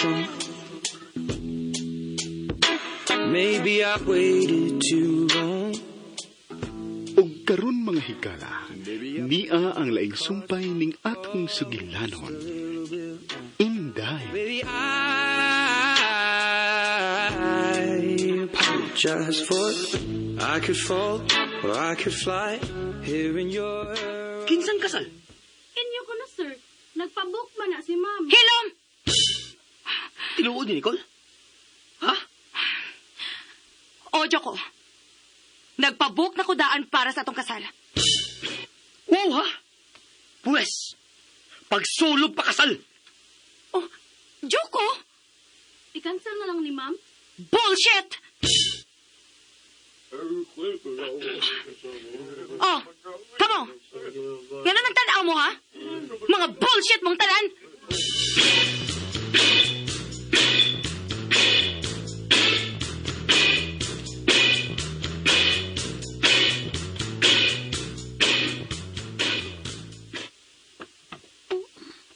strong. Maybe I waited too long. Ug karon, mga higala, nia ang laing sumpay ning atong sugilanon. Inday. Baby, I apologize for I could fall or I could fly here in your Kinsang kasal? Inyo ko na, sir. Nagpabook man na si ma'am. Hilom! Tinuod ni Nicole? Ha? O, Joko. Nagpabook na ko daan para sa atong kasal. Wow, ha? Pwes, pagsulog pa kasal. Oh, Joko! I-cancel na lang ni ma'am. Bullshit! Oh, come on. Yan ang tanaw mo, ha? Mga bullshit mong tanan!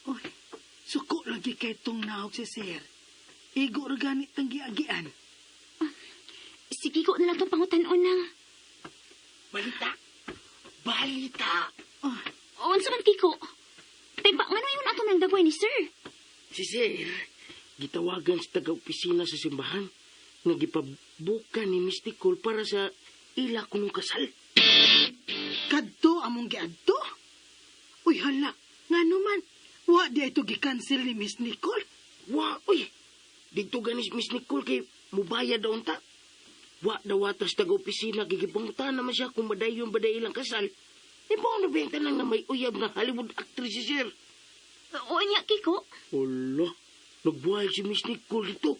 Oy, suko lagi kay tong nahog si sir. Igo ra gani tang giagian. Sige ko na lang itong pangutan-on nang. Balita. Balita. Oh, Unsa man, Kiko? Timba, ngano yun ato nang dagway ni sir? Si Sir, gitawagan sa taga-opisina sa simbahan nga gipabuka ni Miss Nicole para sa ila kunong kasal. Kadto among giadto. Uy, hala, ngano man? Wa di ito gi-cancel ni Miss Nicole. Wa, uy. Dito ganis Miss Nicole kay mubayad daw unta. Wa daw atas taga-opisina gigipangutan naman siya kung madayon ba ilang kasal. Di ba na benta lang na may uyab nga Hollywood actress si Sir? Oo niya, Kiko. Hala, nagbuhay si Miss Nicole dito.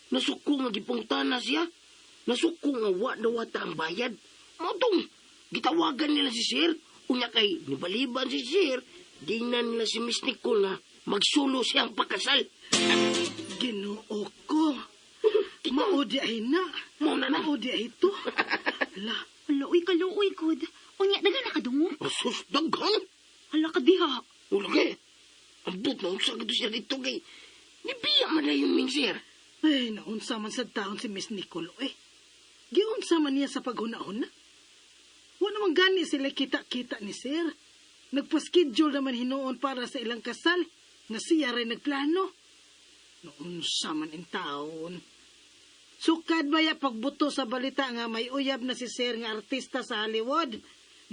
Nasuko nga gipangutana siya. Nasuko nga wa daw ata ang bayad. Motong, gitawagan nila si Sir. Unya kay nibaliban si Sir. Gingnan nila si Miss Nicole na magsulo siyang pakasal. Ginoo ko. Mao di ay na. Mao na na. Mao di ay ito. Hala, Hala, uy, kaluoy, good. Unya, daga nakadungog. Asus, daghan. Hala ka diha. Wala kay. Ambot na unsa gito siya dito kay. Nibiya man na yung Ming Sir. Ay, naunsa man sa taon si Miss Nicole, eh. Giunsa man niya sa paghuna-huna. Wa naman gani sila kita-kita ni sir. Nagpa-schedule naman hinuon para sa ilang kasal nga siya rin nagplano. Naunsa man in taon. Sukad baya pagbuto sa balita nga may uyab na si sir nga artista sa Hollywood.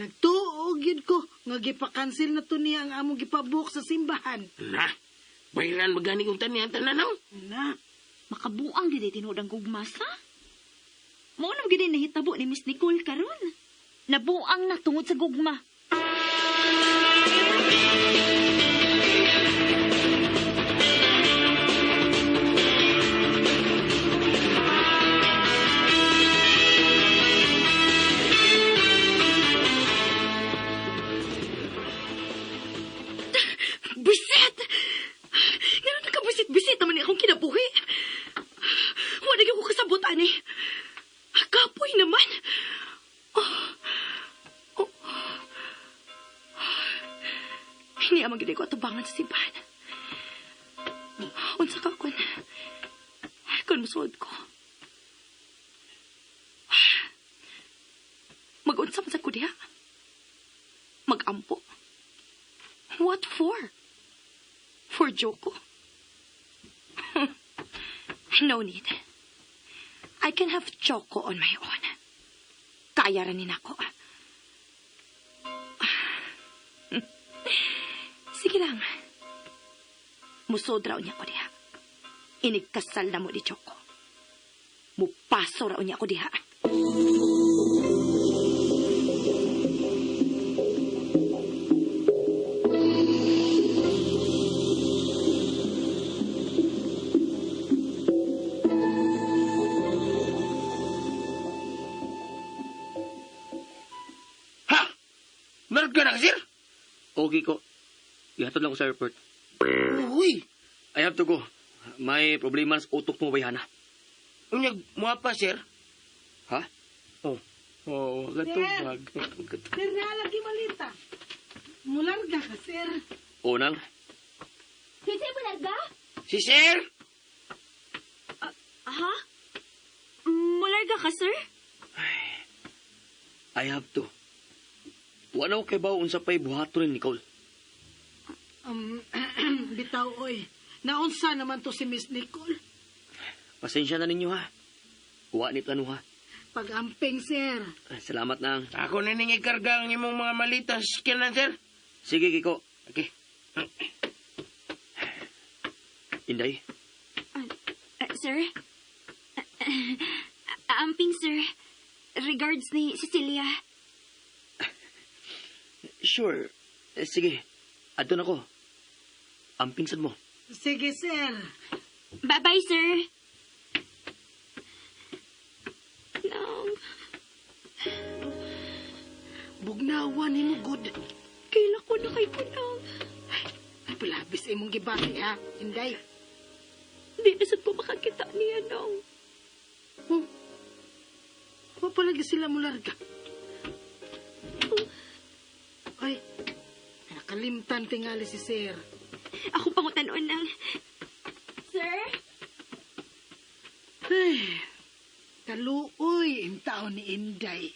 Nagtuo gyud ko nga gipa-cancel na to niya ang among gipabook sa simbahan. Na, bayaran magani kung taniya tananaw. Na, Makabuang gid tinuod ang gugma sa. Mao na gid nahitabo ni Miss Nicole karon. Nabuang na tungod sa gugma. Bisit! Ngano nakabisit-bisit naman ni akong kinabuhi? Wala gyud ko kasabot ani. Kapoy naman. Oh. Oh. Hindi amang gid ko atubangan sa simbahan. Unsa ka kun musuod ko? Mag-unsa man sa ko diha? Mag-ampo? What for? For Joko? No need. I can have Joko on my own. Kaya ra ni nako. Sige lang. Musod raw niya ko diha. Inigkasal na mo ni Joko. Mupaso raw niya ko diha. Ha? Meron ka na, sir? Okay ko. Ihatod lang ko sa airport. Uy, I have to go. May problema sa utok mo, bayhana. unyag, mga pa, sir. Ha? Oh. Oh, gatubag. Sir, na lagi malita. Mularga ka, sir. O nang. Kinsa mo larga? Si sir? Ha? Mularga ka, sir? I have to. Wala ko kay bawo unsa pa'y buhaton ni Nicole. Bitaw, oy. Naunsa naman to si Miss Nicole. Pasensya na ninyo ha. Wa ni plano ha. Pag-amping, sir. Salamat nang. Ako na ning ikarga ang imong mga malita sa sakyanan, sir. Sige, Kiko. Okay. Inday, Sir? Amping, sir. Regards ni Cecilia. Sure. Sige. Adto na ko. Ang pinsan mo. Sige, sir. Bye-bye, sir. Nang, Bugnawan ni mo, good. kaila ko na kay Kunang. Ay, palabis imong gibati, ha? Inday. Di na sad ko makakita niya, Nang. Oh. Wa palagi sila mularga. Ay, nakalimtan tingali si sir. Ako pangutanon ng... Sir? Ay, kaluoy ang tao ni Inday.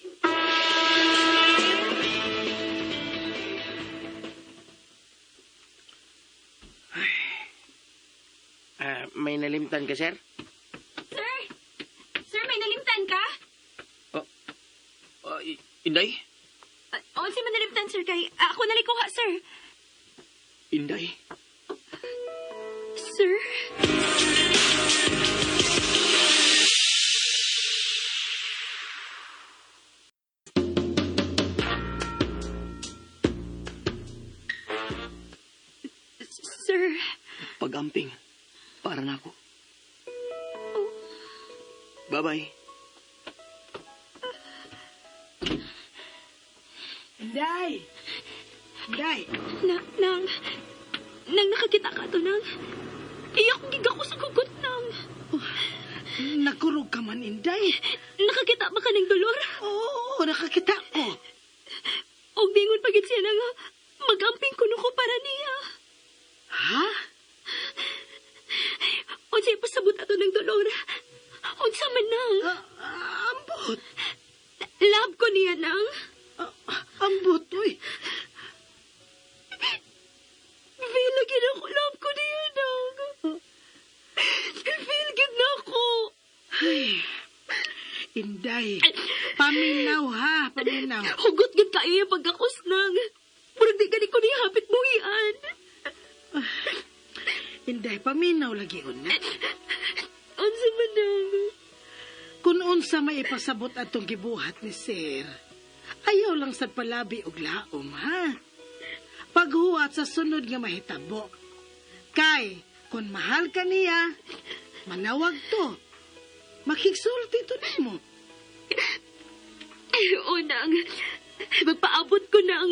May nalimtan ka, sir? Sir? Sir, may nalimtan ka? Inday? Unsa man nalimtan, sir, kay ako nalikuha, sir. Inday? Sir? Sir, Pag-amping. Para na ako. Bye-bye. Inday! Inday! na, nang nakakita ka to, nang, iyak gig ako sa kugot, nang. Nagkurog ka man, Inday. Nakakita ba ka ng dolor? Oo, nakakita ko. Og bingon pagid siya na nga, mag-amping kuno ko para niya. Ha? Unsay pasabot ato ng dolor? Unsa man nang? Ambot. Love ko niya nang. Ambot, uy. Feel lagi na ako, love ko niya nang. Feel gid na ako. Ay, Inday. Paminaw, ha? Paminaw. Hugot gid kayo yung pagkakos nang. Murag di gani ko niya hapit buhian. Inday, paminaw lagi una. Unsa man nang? Kung unsa maipasabot atong gibuhat ni sir, ayaw lang sad palabi og laom, ha? Paghuwat sa sunod nga mahitabo. Kay, kung mahal ka niya, manawag to. Makigsulti to nimo. O nang, magpaabot ko nang.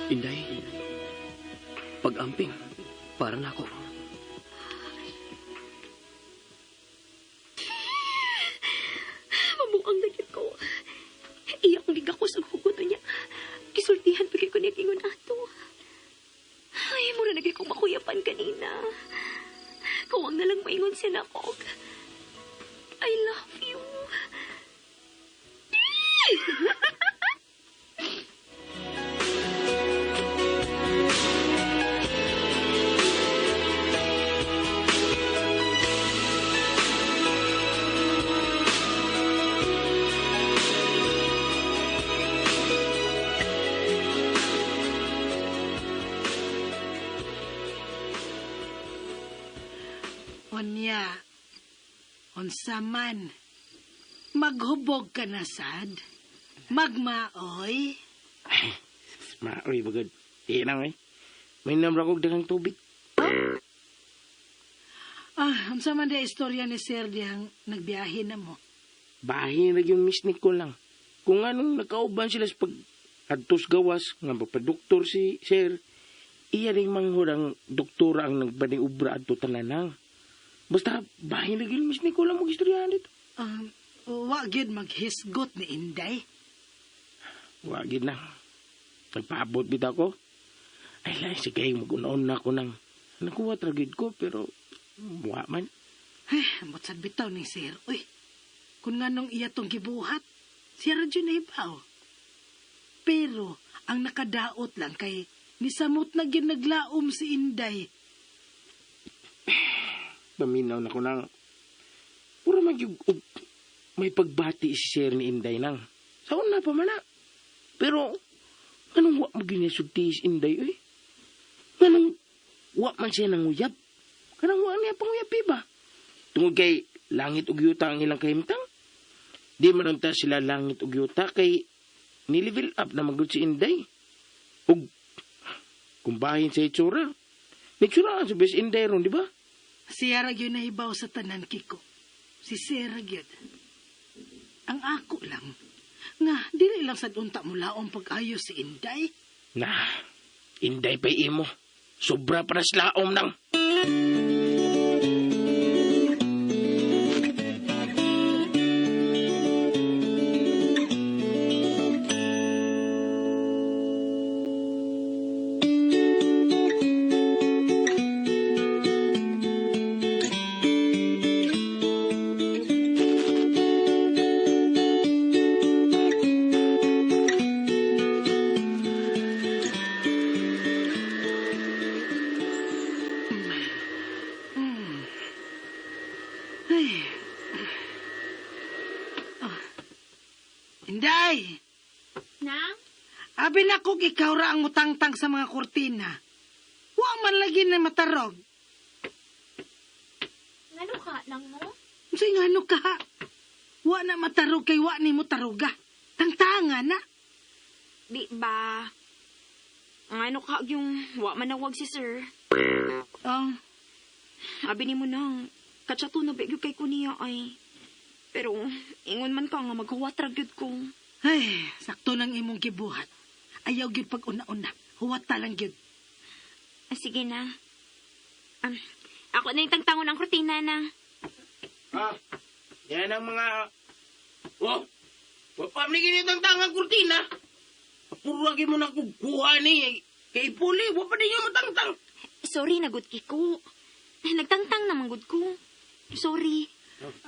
Inday, pag-amping, para na ako. Mabuang dagit ko. Iyak kong ako sa hugot niya. Kisultihan pa kay ko niya ingon ato. Ay, mura na kay kong makuyapan kanina. Kuwang na lang maingon siya na ako. I love you. Onya, unsa man, maghubog ka na sad, magmaoy. Maoy, bagod. Di na, eh. May namra kog daghang tubig. Unsa man di istorya ni sir diyang nagbiyahe na mo? Bahin na yung Miss Nicole lang. Kung anong nakauban sila sa pag adtos gawas nga magpadoktor si sir, iya ring manghod ang doktora ang nagbaning ubra adto tananang. Basta bahin lagi Miss Nicole ang mag-istoryahan dito. Wa gyud maghisgot ni Inday. Wa gid na. Nagpaabot bitaw ko. Ay lang, sige, mag-unaon na ako nang nakuha tragid ko, pero wa man. Ay, ambot sad bitaw ni sir. Uy, kung nga nung iya tong gibuhat, siya ra jud nahibaw. Pero, ang nakadaot lang kay nisamot na gyud naglaom si Inday. Paminaw na ko nang puro man gyud og may pagbati si sir ni Inday nang. Sa una pa man na. Pero, anong wa mo ginasulti si Inday, uy? Nganong wa man siya nanguyab? Kanang wa niya panguyab, ba? Tungod kay langit ug yuta ang ilang kahimtang. Di man unta sila langit ug yuta kay ni-level up na magud si Inday. Ug kumbahin sa itsura. Nitsura sa best Inday ron, di ba? Siya ra gyud nahibaw sa tanan, Kiko. Si Sir ra gyud. Ang ako lang, nga dili lang sad unta mo laom pag-ayo si Inday. Na, Inday pa'y imo. Sobra pa na sila om nang. Ay. Oh. Inday! Nang? Abi na kog ikaw ra ang mutangtang sa mga kurtina. Wa man lagi na matarog. Ngano ka lang mo? Unsay ngano ka? Wa na matarog kay wa nimo taruga. Tangtanga na. Di ba? Ngano ka yung wa manawag si sir. Oh, Abi nimo nang katsato na ba gyud kay ko niya ay. Pero ingon man ka nga maghuwat ra gyud ko. Ay, sakto nang imong gibuhat. Ayaw gyud pag una-una. Huwat ta lang gyud. Ah, sige na. Ako na yung tangtangon ang kurtina na. Ah, yan ang mga... Oh, wapam ni ginitang tangang kurtina. Puro lagi mo na kukuha ni. Kay Ipuli, wapa din yung matangtang. Sorry na gud Kiko. Nagtangtang naman gud ko. Sorry.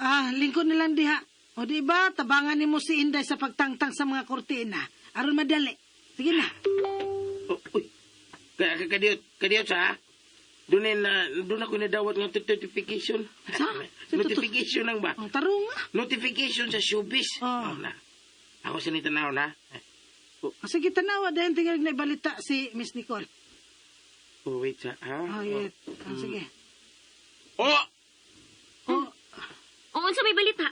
Ah, lingkod na lang diha. O di ba, tabangan nimo si Inday sa pagtangtang sa mga kurtina. Aron madali. Sige na. Oh, uy, kadiyot, kadiyot sa Doon na, doon ako nadawat ng notification. Sa? Notification lang ba? Ang tarong ah. Notification sa showbiz. Oh. Oh, na. Ako sa nitanaw na. Oh, sige, tanawa dahil tingalig na ibalita si Miss Nicole. Oh, wait sa, ha? Oh, yeah. Oh, sige. Oh! Oh, Oo, unsa may balita?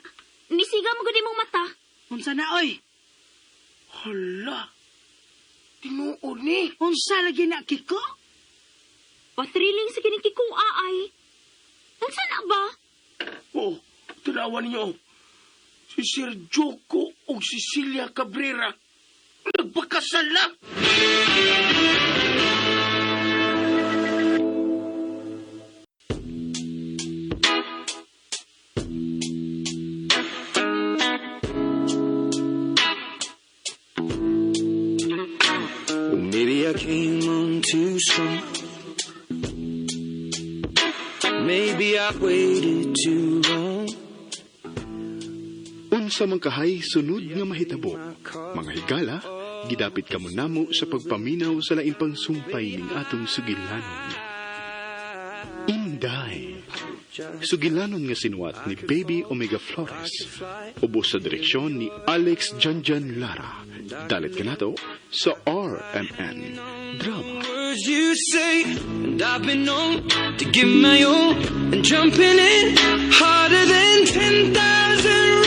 Nisiga mo gud imong mata. unsa na oy? Hala! Tinuod ni! Unsa lagi na Kiko? Pa-thrilling sa kining Kiko ay. Unsa na ba? Oh, tanawan ninyo. Si Sir Joko o Cecilia Cabrera. Nagpakasal na! Well, maybe I came on too strong. Maybe I waited too long. Unsa man kahay sunod nga mahitabo. Mga higala, gidapit kamo namo sa pagpaminaw sa lain pang sumpay ning atong sugilanon. Inday. Sugilanon nga sinuwat ni Baby Omega Flores. Ubos sa direksyon ni Alex Janjan Lara. Dalit kanato sa RMN Drama. Words you say, and I've been known to give my all, and jumping in harder than 10,000.